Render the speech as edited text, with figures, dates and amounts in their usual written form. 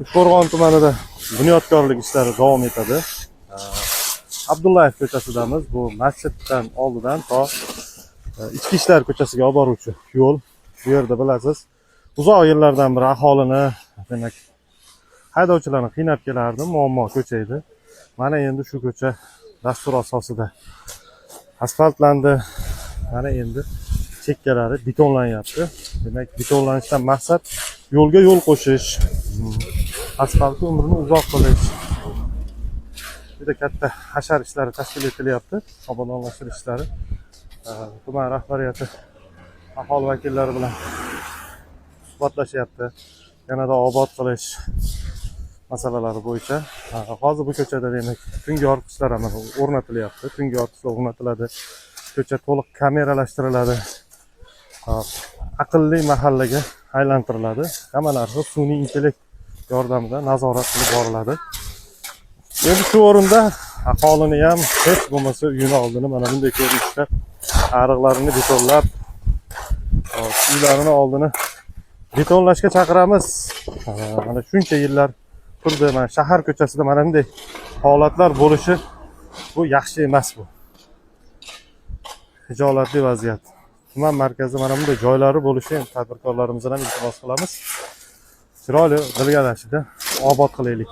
Uchqo'rg'on tumanida bunyodkorlik ishlari davom etadi. Abdullayev ko'chasidamiz. Bu masjiddan oldidan to Ichki ishlar ko'chasiga olib boruvchi yo'l. Bu yerda bilasiz, uzoq yillardan beri aholini, demak, haydovchilarni qiynab kelardi, muammo ko'cha edi. Mana endi shu ko'cha dastur asosida asfaltlandi. Mana endi chekkalari betonlanyapti. Demak, betonlanishdan maqsad yo'lga yo'l qo'shish, asfaltni umrini uzoq qilish. Juda katta hashar ishlari tashkil etilyapti, obodonlashtirish ishlari. Tuman rahbariyati aholi vakillari bilan suhbatlashyapti. Yanada obod qilish masalalari bo'yicha. Hozir bu ko'chada, demak, tungi yoritgichlar ham mana o'rnatilyapti. Tungi yoritgichlar o'rnatiladi. Ko'cha to'liq kameralashtiriladi. Hop, aqlli mahallaga aylantiriladi. Hamma narsa sun'iy intellekt yordamida nazorat qilib boriladi. Endi shu o'rinda aholini ham hech bo'lmasa uyini oldini mana bunday ko'rinishda ariqlarini betonlab, hop, uylarini oldini betonlashga chaqiramiz. Mana shuncha yillar turdi, mana shahar ko'chasida mana bunday holatlar bo'lishi, bu yaxshi emas bu. Hijolatli vaziyat. Tuman markazida mana bunday joylari bo'lishi, endi tadbirkorlarimizdan ham iltimos qilamiz. Chiroyli dilgalashida obod qilaylik.